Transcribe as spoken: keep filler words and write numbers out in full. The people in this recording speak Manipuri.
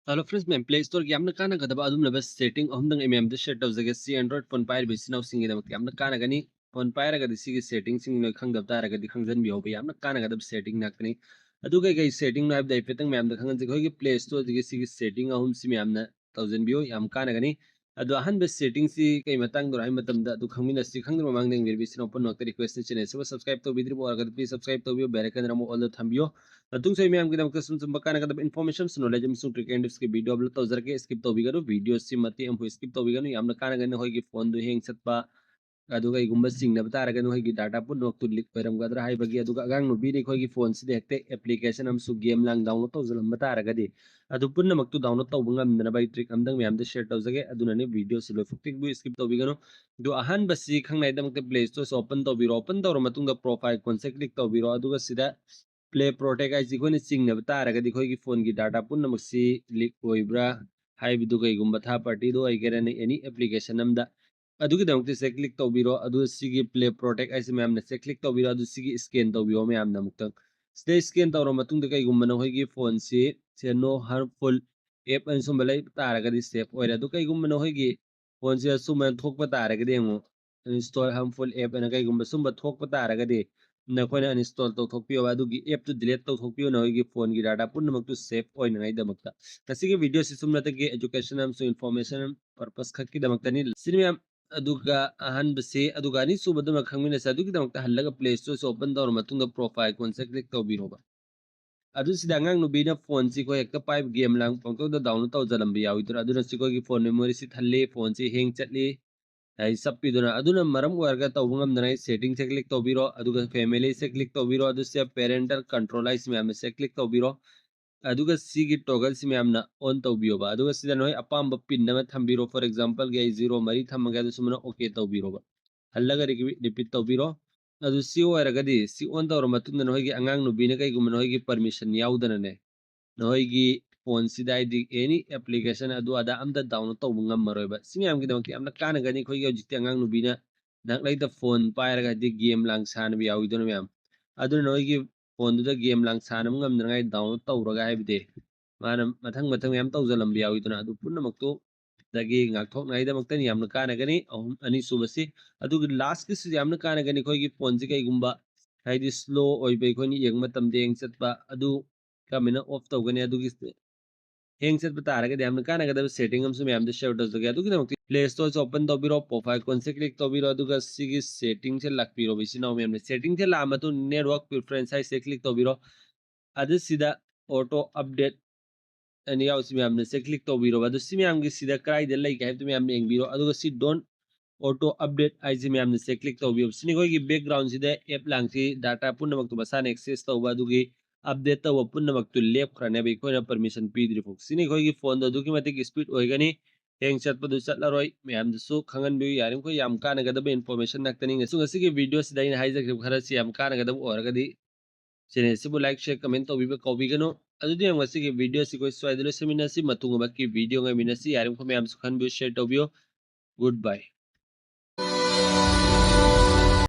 Hello friends, ꯃꯌꯥꯝ, Play Store ꯒꯤ ꯌꯥꯝꯅ ꯀꯥꯟꯅꯒꯗꯕ ꯑꯗꯨꯒꯨꯝꯂꯕ setting ꯑꯍꯨꯝꯗꯪ ꯑꯩ ꯃꯌꯥꯝꯗ share ꯇꯧꯖꯒꯦ꯫ ꯁꯤ Android phone ꯄꯥꯏꯔꯤꯕ ꯏꯆꯤꯟ ꯏꯅꯥꯎꯁꯤꯡꯒꯤꯗꯃꯛꯇ ꯌꯥꯝꯅ ꯀꯥꯟꯅꯒꯅꯤ꯫ Phone ꯄꯥꯏꯔꯒꯗꯤ ꯁꯤꯒꯤ setting ꯁꯤꯡ ꯅꯣꯏ ꯈꯪꯗꯕ ꯇꯥꯔꯒꯗꯤ ꯈꯪꯖꯟꯕꯤꯍꯧꯕ ꯌꯥꯝꯅ ꯀꯥꯟꯅꯒꯗꯕ setting ꯉꯥꯛꯇꯅꯤ꯫ ꯑꯗꯨ ꯀꯩ ꯀꯩ setting ꯅꯣ ꯍꯥꯏꯕꯗ ꯍꯥꯏꯐꯦꯠꯇꯪ ꯃꯌꯥꯝꯗ ꯈꯪꯍꯟꯖꯒꯦ꯫ ꯑꯩꯈꯣꯏꯒꯤ Play Store ꯁꯤꯒꯤ ꯁꯤꯒꯤ setting ꯑꯍꯨꯝꯁꯤ ꯃꯌꯥꯝꯅ ꯇꯧꯖꯟꯕꯤꯌꯨ, ꯌꯥꯝ ꯀꯥꯟꯅꯒꯅꯤ꯫ ꯑꯗꯣ ꯑꯍꯥꯟꯕ setting ꯁꯤ ꯀꯩ ꯃꯇꯥꯡꯗꯅꯣ ꯍꯥꯏꯕ ꯃꯇꯝꯗ ꯑꯗꯨ ꯈꯪꯃꯤꯟꯅꯁꯤ꯫ ꯈꯪꯗ꯭ꯔꯤꯕ ꯃꯃꯥꯡꯗ ꯌꯦꯡꯕꯤꯔꯤꯕ ꯏꯆꯤꯟ ꯏꯅꯥꯎ ꯄꯨꯝꯅꯃꯛꯇ request ꯅꯤ, channel ꯑꯁꯤꯕꯨ subscribe ꯇꯧꯕꯤꯗ꯭ꯔꯤꯕ ꯑꯣꯏꯔꯒꯗꯤ please subscribe ꯇꯧꯕꯤꯌꯨ, bell icon ꯑꯃ all ꯗ ꯊꯝꯕꯤꯌꯨ꯫ ꯃꯇꯨꯡ ꯁꯣꯏ ꯃꯌꯥꯝꯒꯤꯗꯃꯛꯇ ꯁꯨꯝ ꯁꯨꯝꯕ ꯀꯥꯟꯅꯒꯗꯕ information, knowledge ꯑꯃꯁꯨꯡ trick and tips ꯀꯤ video upload ꯇꯧꯖꯔꯛꯀꯦ꯫ Skip ꯇꯧꯕꯤꯒꯅꯨ, video ꯁꯤ ꯃꯇꯦꯛ ꯑꯃꯐꯥꯎ skip ꯇꯧꯕꯤꯒꯅꯨ꯫ ꯌꯥꯝꯅ ꯀꯥꯟꯅꯒꯅꯤ꯫ ꯑꯩꯈꯣꯏꯒꯤ phone ꯗꯨ hang ꯆꯠꯄ, ꯑꯗꯨ ꯀꯩꯒꯨꯝꯕ ꯆꯤꯡꯅꯕ ꯇꯥꯔꯒꯗꯤ ꯅꯈꯣꯏꯒꯤ data ꯄꯨꯝꯅꯃꯛꯇꯨ leak ꯑꯣꯏꯔꯝꯒꯗ꯭ꯔꯥ ꯍꯥꯏꯕꯒꯤ꯫ ꯑꯗꯨꯒ ꯑꯉꯥꯡ ꯅꯨꯕꯤꯅ ꯑꯩꯈꯣꯏꯒꯤ phone ꯁꯤꯗ ꯍꯦꯛꯇ application ꯑꯃꯁꯨ game ꯂꯥꯡ download ꯇꯧꯁꯤꯜꯂꯝꯕ ꯇꯥꯔꯒꯗꯤ ꯑꯗꯨ ꯄꯨꯝꯅꯃꯛꯇꯨ download ꯇꯧꯕ ꯉꯝꯗꯅꯕ ꯑꯩ trick ꯑꯃꯇꯪ ꯃꯌꯥꯝꯗ share ꯇꯧꯖꯒꯦ꯫ ꯑꯗꯨꯅꯅꯦ video ꯁꯤ ꯂꯣꯏꯐꯥꯎ ꯇꯤꯛꯕꯨ skip ꯇꯧꯕꯤꯒꯅꯨ꯫ ꯑꯗꯣ ꯑꯍꯥꯟꯕꯁꯤ ꯈꯪꯅꯉꯥꯏꯗꯃꯛꯇ Play Store ꯁꯤ open ꯇꯧꯕꯤꯔꯣ꯫ Open ꯇꯧꯔ ꯃꯇꯨꯡꯗ profile icon ꯁꯦ click ꯇꯧꯕꯤꯔꯣ꯫ ꯑꯗꯨꯒ ꯁꯤꯗ play protect ꯍꯥꯏꯁꯤ ꯑꯩꯈꯣꯏꯅ ꯆꯤꯡꯅꯕ ꯇꯥꯔꯒꯗꯤ ꯑꯩꯈꯣꯏꯒꯤ phone ꯒꯤ data ꯄꯨꯝꯅꯃꯛꯁꯤ leak ꯑꯣꯏꯕ꯭ꯔꯥ ꯍꯥꯏꯕꯗꯨ, ꯀꯩꯒꯨꯝꯕ third party ꯗ ꯑꯣꯏꯒꯦꯔꯥ, any application ꯑꯝꯗ, ꯑꯗꯨꯒꯤꯗꯃꯛꯇ ꯁꯦ click ꯇꯧꯕꯤꯔꯣ꯫ ꯑꯗꯨꯒ ꯁꯤꯒꯤ play protect ꯍꯥꯏꯁꯤ ꯃꯌꯥꯝꯅ ꯁꯦ click ꯇꯧꯕꯤꯔꯣ꯫ ꯑꯗꯨ ꯁꯤꯒꯤ scan ꯇꯧꯕꯤꯌꯣ ꯃꯌꯥꯝꯅ ꯑꯃꯨꯛꯇꯪ꯫ ꯁꯤꯗ scan ꯇꯧꯔ ꯃꯇꯨꯡꯗ ꯀꯩꯒꯨꯝꯕ ꯅꯈꯣꯏꯒꯤ phone ꯁꯤ ꯁꯦ no harmful app ꯑꯅ ꯁꯨꯝꯕ ꯂꯩꯕ ꯇꯥꯔꯒꯗꯤ safe ꯑꯣꯏꯔꯦ꯫ ꯑꯗꯨ ꯀꯩꯒꯨꯝꯕ ꯅꯈꯣꯏꯒꯤ phone ꯁꯤꯗ ꯁꯨꯝꯕ ꯊꯣꯛꯄ ꯇꯥꯔꯒꯗꯤ, ꯌꯦꯡꯉꯨ, install harmful app ꯑꯅ ꯀꯩꯒꯨꯝꯕ ꯁꯨꯝꯕ ꯊꯣꯛꯄ ꯇꯥꯔꯒꯗꯤ ꯅꯈꯣꯏꯅ uninstall ꯇꯧꯊꯣꯛꯄꯤꯌꯣ, ꯑꯗꯨꯒꯤ app ꯇꯨ delete ꯇꯧꯊꯣꯛꯄꯤꯌꯣ, ꯅꯈꯣꯏꯒꯤ phone ꯒꯤ data ꯄꯨꯝꯅꯃꯛꯇꯨ safe ꯑꯣꯏꯅꯉꯥꯏꯗꯃꯛꯇ꯫ ꯉꯁꯤꯒꯤ video ꯁꯤ ꯁꯨꯝꯅꯇꯒꯤ education ꯑꯃꯁꯨꯡ information purpose ꯈꯛꯀꯤꯗꯃꯛꯇꯅꯤ꯫ ꯁꯤꯅꯤ ꯃꯌꯥꯝ꯫ ꯑꯗꯨꯒ ꯑꯍꯥꯟꯕꯁꯤ, ꯑꯗꯨꯒ ꯑꯅꯤꯁꯨꯕꯗꯨꯃ ꯈꯪꯃꯤꯟꯅꯁꯤ꯫ ꯑꯗꯨꯒꯤꯗꯃꯛꯇ ꯍꯜꯂꯒ Play Store ꯁꯤ open ꯇꯧꯔ ꯃꯇꯨꯡꯗ profile icon ꯁꯦ click ꯇꯧꯕꯤꯔꯣꯕ꯫ ꯑꯗꯨ ꯁꯤꯗ ꯑꯉꯥꯡ ꯅꯨꯕꯤꯅ phone ꯁꯤ ꯑꯩꯈꯣꯏ ꯍꯦꯛꯇ ꯄꯥꯏꯕ, game ꯂꯥꯡ ꯄꯪꯇꯧꯗ download ꯇꯧꯖꯔꯝꯕ ꯌꯥꯎꯏꯗꯅ, ꯑꯗꯨꯅ ꯁꯤ ꯑꯩꯈꯣꯏꯒꯤ phone memory ꯁꯤ ꯊꯜꯂꯤ, phone ꯁꯤ hang ꯆꯠꯂꯤ, ꯍꯥꯏꯗꯤ ꯆꯞꯄꯤꯗꯅ, ꯑꯗꯨꯅ ꯃꯔꯝ ꯑꯣꯏꯔꯒ ꯇꯧꯕ ꯉꯝꯗꯅ setting ꯁꯦ click ꯇꯧꯕꯤꯔꯣ, ꯑꯗꯨꯒ family ꯁꯦ click ꯇꯧꯕꯤꯔꯣ, ꯑꯗꯨ ꯁꯤꯗ parental control ꯍꯥꯏꯁꯤ ꯃꯌꯥꯝꯅ ꯁꯦ click ꯇꯧꯕꯤꯔꯣ꯫ ꯑꯗꯨꯒ ꯁꯤꯒꯤ toggle ꯁꯤ ꯃꯌꯥꯝꯅ on ꯇꯧꯕꯤꯌꯣꯕ꯫ ꯑꯗꯨꯒ ꯁꯤꯗ ꯅꯣꯏ ꯑꯄꯥꯝꯕ pin ꯑꯃ ꯊꯝꯕꯤꯔꯣ, for example ꯒꯤ ꯑꯩ zero ꯃꯔꯤ ꯊꯝꯃꯒꯦ, ꯑꯗꯨ ꯁꯨꯃꯥꯏꯅ okay ꯇꯧꯕꯤꯔꯣꯕ꯫ ꯍꯜꯂꯒ repeat ꯇꯧꯕꯤꯔꯣ꯫ ꯑꯗꯨ ꯁꯤ ꯑꯣꯏꯔꯒꯗꯤ ꯁꯤ on ꯇꯧꯔ ꯃꯇꯨꯡꯗ ꯅꯈꯣꯏꯒꯤ ꯑꯉꯥꯡ ꯅꯨꯕꯤꯅ ꯀꯩꯒꯨꯝꯕ ꯅꯈꯣꯏꯒꯤ permission ꯌꯥꯎꯗꯅꯅꯦ, ꯅꯈꯣꯏꯒꯤ phone ꯁꯤꯗ ꯍꯥꯏꯗꯤ any application ꯑꯗꯨ ꯑꯗꯥ ꯑꯝꯇ download ꯇꯧꯕ ꯉꯝꯃꯔꯣꯏꯕ꯫ ꯁꯤ ꯃꯌꯥꯝꯒꯤꯗꯃꯛꯇ ꯌꯥꯝꯅ ꯀꯥꯟꯅꯒꯅꯤ꯫ ꯑꯩꯈꯣꯏꯒꯤ ꯍꯧꯖꯤꯛꯇꯤ ꯑꯉꯥꯡ ꯅꯨꯕꯤꯅ ꯅꯍꯥꯛꯂꯩꯗ phone ꯄꯥꯏꯔꯒ ꯍꯥꯏꯗꯤ game ꯂꯥꯡ ꯁꯥꯟꯅꯕ ꯌꯥꯎꯏꯗꯅ ꯃꯌꯥꯝ, ꯑꯗꯨꯅ ꯅꯈꯣꯏꯒꯤ phone ꯗꯨꯗ game ꯂꯥꯡ ꯁꯥꯟꯅꯕ ꯉꯝꯗꯅꯉꯥꯏ download ꯇꯧꯔꯒ ꯍꯥꯏꯕꯗꯤ ꯃꯥꯅ ꯃꯊꯪ ꯃꯊꯪ ꯃꯌꯥꯝ ꯇꯧꯖꯜꯂꯝꯕ ꯌꯥꯎꯋꯤꯗꯅ, ꯑꯗꯨ ꯄꯨꯝꯅꯃꯛꯇꯨ ꯗꯒꯤ ꯉꯥꯛꯊꯣꯛꯅꯉꯥꯏꯗꯃꯛꯇꯅꯤ ꯌꯥꯝꯅ ꯀꯥꯟꯅꯒꯅꯤ꯫ ꯑꯍꯨꯝ, ꯑꯅꯤꯁꯨꯕꯁꯤ꯫ ꯑꯗꯨꯒ ꯂꯥꯁꯀꯤꯁꯨ ꯌꯥꯝꯅ ꯀꯥꯟꯅꯒꯅꯤ꯫ ꯑꯩꯈꯣꯏꯒꯤ ꯐꯣꯟꯁꯤ ꯀꯩꯒꯨꯝꯕ ꯍꯥꯏꯗꯤ ꯁ꯭ꯂꯣ ꯑꯣꯏꯕ, ꯑꯩꯈꯣꯏꯅ ꯌꯦꯡꯕ ꯃꯇꯝꯗ ꯍꯦꯡ ꯆꯠꯄ, ꯑꯗꯨ ꯀꯃꯥꯏꯅ ꯑꯣꯐ ꯇꯧꯒꯅꯤ? ꯑꯗꯨꯒꯤ ꯍꯦꯡ ꯆꯠꯄ ꯇꯥꯔꯒꯗꯤ ꯌꯥꯝꯅ ꯀꯥꯟꯅꯒꯗꯕ ꯁꯦꯇꯤꯡ ꯑꯃꯁꯨ ꯃꯌꯥꯝꯗ ꯁꯤꯌꯔ ꯇꯧꯖꯒꯦ꯫ ꯑꯗꯨꯒꯤꯗꯃꯛꯇ ꯄ꯭ꯂꯦ ꯁ꯭ꯇꯣꯔꯁꯦ ꯑꯣꯄꯟ ꯇꯧꯕꯤꯔꯣ, ꯄ꯭ꯔꯣꯐꯥꯏꯜ ꯀꯣꯟꯁꯦ ꯀ꯭ꯂꯤꯛ ꯇꯧꯕꯤꯔꯣ, ꯑꯗꯨꯒ ꯁꯤꯒꯤ ꯁꯦꯇꯤꯡꯁꯦ ꯂꯥꯛꯄꯤꯔꯣ, ꯏꯆꯤꯟ ꯏꯅꯥꯎ ꯃꯌꯥꯝꯅ꯫ ꯁꯦꯇꯤꯡꯁꯦ ꯂꯥꯛꯑ ꯃꯇꯨꯡ ꯅꯦꯠꯋꯥꯔꯛ ꯄ꯭ꯔꯤꯐꯔꯦꯟꯁ ꯍꯥꯏꯁꯦ ꯀ꯭ꯂꯤꯛ ꯇꯧꯕꯤꯔꯣ꯫ ꯑꯗꯨ ꯁꯤꯗ ꯑꯣꯇꯣ ꯑꯞꯗꯦꯠ ꯑꯅ ꯌꯥꯎꯁꯤ ꯃꯌꯥꯝꯅ ꯁꯦ ꯀ꯭ꯂꯤꯛ ꯇꯧꯕꯤꯔꯣ꯫ ꯑꯗꯨ ꯁꯤ ꯃꯌꯥꯝꯒꯤ ꯁꯤꯗ ꯀꯗꯥꯏꯗ ꯂꯩꯒꯦ ꯍꯥꯏꯕꯗꯨ ꯃꯌꯥꯝꯅ ꯌꯦꯡꯕꯤꯔꯣ꯫ ꯑꯗꯨꯒ ꯁꯤ ꯗꯣꯟ ꯑꯣꯇꯣ ꯑꯞꯗꯦꯠ ꯍꯥꯏꯁꯤ ꯃꯌꯥꯝꯅ ꯁꯦ ꯀ꯭ꯂꯤꯛ ꯇꯧꯕꯤꯌꯣ꯫ ꯁꯤꯅ ꯑꯩꯈꯣꯏꯒꯤ ꯕꯦꯛꯒ꯭ꯔꯥꯎꯟꯁꯤꯗ ꯑꯦꯞ ꯂꯥꯡꯁꯤ ꯗꯥꯇꯥ ꯄꯨꯝꯅꯃꯛꯇꯨ ꯃꯁꯥꯅ ꯑꯦꯛꯁꯦꯁ ꯇꯧꯕ, ꯑꯗꯨꯒꯤ ꯑꯞꯗꯦꯠ ꯇꯧꯕ ꯄꯨꯝꯅꯃꯛꯇꯨ ꯂꯦꯞꯈ꯭ꯔꯅꯦꯕ ꯑꯩꯈꯣꯏꯅ ꯄꯔꯃꯤꯁꯟ ꯄꯤꯗ꯭ꯔꯤ ꯐꯥꯎ꯫ ꯁꯤꯅ ꯑꯩꯈꯣꯏꯒꯤ ꯐꯣꯟꯗꯣ ꯑꯗꯨꯛꯀꯤ ꯃꯇꯤꯛ ꯁ꯭ꯄꯤꯠ ꯑꯣꯏꯒꯅꯤ, ꯍꯦꯡ ꯆꯠꯄꯗꯨ ꯆꯠꯂꯔꯣꯏ꯫ ꯃꯌꯥꯝꯗꯁꯨ ꯈꯪꯍꯟꯕꯤꯌꯨ, ꯌꯥꯔꯤꯃꯈꯩ ꯌꯥꯝ ꯀꯥꯟꯅꯒꯗꯕ ꯏꯟꯐꯣꯔꯃꯦꯁꯟ ꯉꯥꯛꯇꯅꯤ꯫ ꯉꯁꯤ ꯉꯁꯤꯒꯤ ꯚꯤꯗꯤꯑꯣꯁꯤꯗ ꯑꯩꯅ ꯍꯥꯏꯖꯈ꯭ꯔꯤꯕ ꯈꯔꯁꯤ ꯌꯥꯝ ꯀꯥꯟꯅꯒꯗꯕ ꯑꯣꯏꯔꯒꯗꯤ ꯆꯦꯅꯦꯜꯁꯤꯕꯨ ꯂꯥꯏꯛ, ꯁꯤꯌꯔ, ꯀꯃꯦꯟ ꯇꯧꯕꯤꯕ ꯀꯥꯎꯕꯤꯒꯅꯨ꯫ ꯑꯗꯨꯗꯤ ꯌꯥꯝ ꯉꯁꯤꯒꯤ ꯚꯤꯗꯤꯑꯣꯁꯤ ꯑꯩꯈꯣꯏ ꯁ꯭ꯋꯥꯏꯗ ꯂꯣꯏꯁꯤꯟꯃꯤꯟꯅꯁꯤ꯫ ꯃꯇꯨꯡ ꯑꯃꯒꯤ ꯚꯤꯗꯤꯑꯣ ꯉꯥꯏꯃꯤꯟꯅꯁꯤ꯫ ꯌꯥꯔꯤꯃꯈꯩ ꯃꯌꯥꯝꯁꯨ ꯈꯟꯕꯤꯌꯨ, ꯁꯤꯌꯔ ꯇꯧꯕꯤꯌꯨ꯫ ꯒꯨꯗ ꯕꯥꯏ꯫